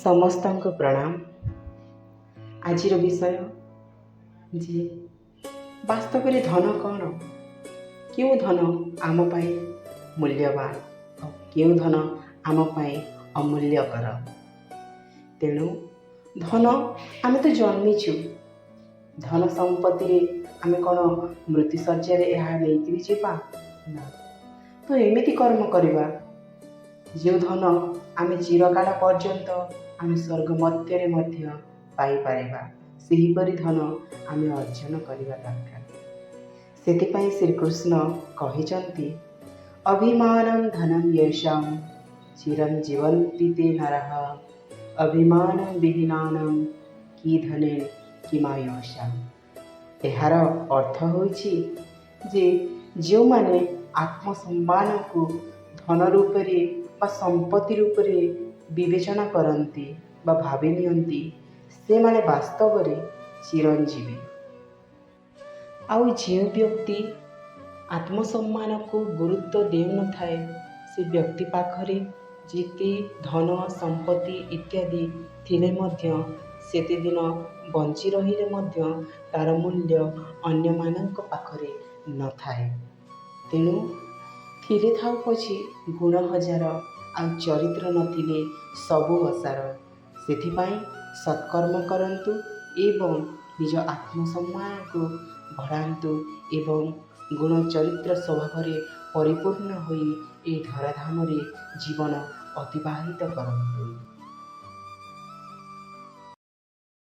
ସମସ୍ତଙ୍କୁ ପ୍ରଣାମ। ଆଜିର ବିଷୟ ଯେ ବାସ୍ତବରେ ଧନ କ'ଣ, କେଉଁ ଧନ ଆମ ପାଇଁ ମୂଲ୍ୟବାନ ଆଉ କେଉଁ ଧନ ଆମ ପାଇଁ ଅମୂଲ୍ୟକର। ତେଣୁ ଧନ, ଆମେ ତ ଜନ୍ମିଛୁ ଧନ ସମ୍ପତ୍ତିରେ, ଆମେ କ'ଣ ମୃତ୍ୟୁଶଯ୍ୟାରେ ଏହା ନେଇକିରି ଯିବା? ନା। ତ ଏମିତି କର୍ମ କରିବା, ଯେଉଁ ଧନ ଆମେ ଚିରକାଳ ପର୍ଯ୍ୟନ୍ତ ଆମେ ସ୍ୱର୍ଗ ମଧ୍ୟରେ ମଧ୍ୟ ପାଇପାରିବା, ସେହିପରି ଧନ ଆମେ ଅର୍ଜନ କରିବା ଦରକାର। ସେଥିପାଇଁ ଶ୍ରୀକୃଷ୍ଣ କହିଛନ୍ତି, ଅଭିମାନମ ଧନମ ୟେଷାମ ଚିରମ ଜୀବନ୍ତି ତେ ନରଃ, ଅଭିମାନ ବିହୀନାନାମ କି ଧନେନ କିମାୟୁଷା। ଏହାର ଅର୍ଥ ହେଉଛି ଯେ ଯେଉଁମାନେ ଆତ୍ମସମ୍ମାନକୁ ଧନ ରୂପରେ ବା ସମ୍ପତ୍ତି ରୂପରେ ବିବେଚନା କରନ୍ତି ବା ଭାବି ନିଅନ୍ତି, ସେମାନେ ବାସ୍ତବରେ ଚିରଞ୍ଜୀବୀ। ଆଉ ଯେଉଁ ବ୍ୟକ୍ତି ଆତ୍ମସମ୍ମାନକୁ ଗୁରୁତ୍ୱ ଦେଉନଥାଏ, ସେ ବ୍ୟକ୍ତି ପାଖରେ ଯେତେ ଧନ ସମ୍ପତ୍ତି ଇତ୍ୟାଦି ଥିଲେ ମଧ୍ୟ, ସେତେ ଦିନ ବଞ୍ଚି ରହିଲେ ମଧ୍ୟ ତା'ର ମୂଲ୍ୟ ଅନ୍ୟମାନଙ୍କ ପାଖରେ ନଥାଏ। ତେଣୁ ଥିଲେ ଥାଉ ପଛେ ଗୁଣ ହଜାର, ଆଉ ଚରିତ୍ର ନଥିଲେ ସବୁ ଅସାର। ସେଥିପାଇଁ ସତ୍କର୍ମ କରନ୍ତୁ ଏବଂ ନିଜ ଆତ୍ମସମ୍ମାନକୁ ବଢ଼ାନ୍ତୁ ଏବଂ ଗୁଣ ଚରିତ୍ର ସ୍ୱଭାବରେ ପରିପୂର୍ଣ୍ଣ ହୋଇ ଏହି ଧରାଧାମରେ ଜୀବନ ଅତିବାହିତ କରନ୍ତୁ।